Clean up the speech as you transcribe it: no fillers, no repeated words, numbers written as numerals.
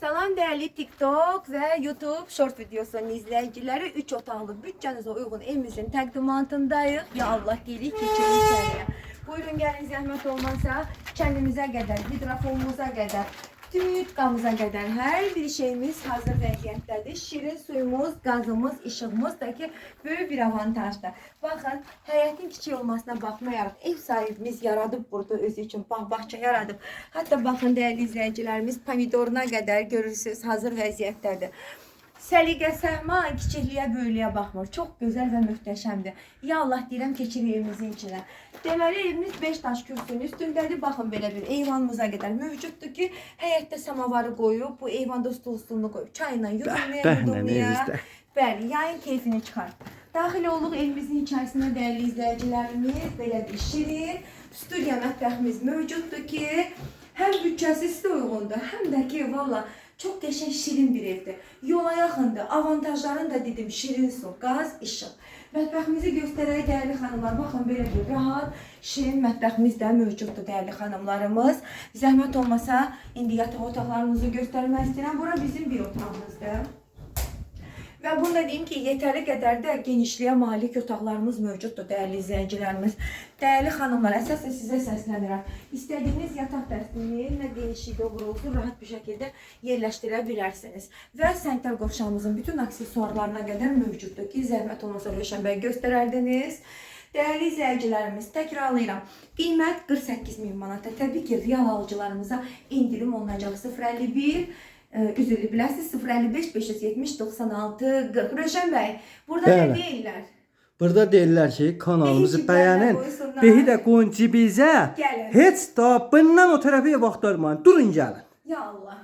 Salam değerli TikTok ve YouTube short videosunun izleyicileri. 3 otaqlı bütçənizə uyğun evimizin təqdimatındayıq. Ya Allah deyirik, keçirik içəriyə. Buyurun gəlin, zəhmət olmasa kəndimizə qədər, hidrofonumuza qədər, tüyütqamıza qədər hər bir şeyimiz hazır vəziyyətdədir. Şirin suyumuz, qazımız, işığımız da ki böyük bir avantajdır. Baxın, həyətin kiçik olmasına baxmayaraq ev sahibimiz yaradıb burada özü üçün bağ bağça yaradıb. Hətta baxın dəyərli izləyicilərimiz, pomidoruna qədər görürsüz, hazır vəziyyətdədir. Səliqə səhman kiçikliyə böyüklüyə baxmır. Çox gözəl və möhtəşəmdir. Ya Allah deyirəm, keçirik evimizin içinə. Deməli evimiz 5 daş kürsünün üstündədir. Baxın, belə bir eyvanımıza qədər mövcuddur ki, həyətdə samavarı qoyub, bu eyvanda stol stulunu qoyub çayla yudumlaya Bəh, bəh, yudumlaya. evimizdə. Bəli, yayın keyfini çıxar. Daxil olduq evimizin içərisinə, dəyərli izləyicilərimiz, belə bir şirin studiya mətbəximiz mövcuddur ki, həm büdcəsi sizə uyğundur, həm də ki, valla çox qəşəng şirin bir evdir. Yola yaxındır. Avantajlarını da dedim: şirin su, qaz, işıq. Mətbəximizi göstərək, dəyərli xanımlar. Baxın, belə bir rahat, şirin mətbəximiz də mövcuddur, dəyərli xanımlarımız. Zəhmət olmasa indi yataq otaqlarımızı göstərmək istəyirəm. Bura bizim bir otağımızdır. Və bunu da deyim ki, yetəri qədər də genişliyə malik otaqlarımız mövcuddur, dəyərli izləyicilərimiz. Dəyərli xanımlar, əsasən sizə səslənirəm. İstədiyiniz yataq dəstini nə genişlikdə olur olsun, rahat bir şəkildə yerləşdirə bilərsiniz. Və sanitar qovşağımızın bütün aksesuarlarına qədər mövcuddur ki, zəhmət olmasa Rövşən bəy, göstərərdiniz. Dəyərli izləyicilərimiz, təkrarlayıram. Qiymət 48 min manata. Təbii ki, real alıcılarımıza endirim olunacaq. 051 üzrlü bilərsiniz, 055 570 96 40. Rövşən bəy, burada nə Bəli. deyirlər? Burada deyirlər ki, kanalımızı Behi bəyənin, qoysunlar. behi də qoyun cibinizə. Gəlin. Heç da bundan o tərəfə vaxt ayırmayın. Durun gəlin. Ya Allah.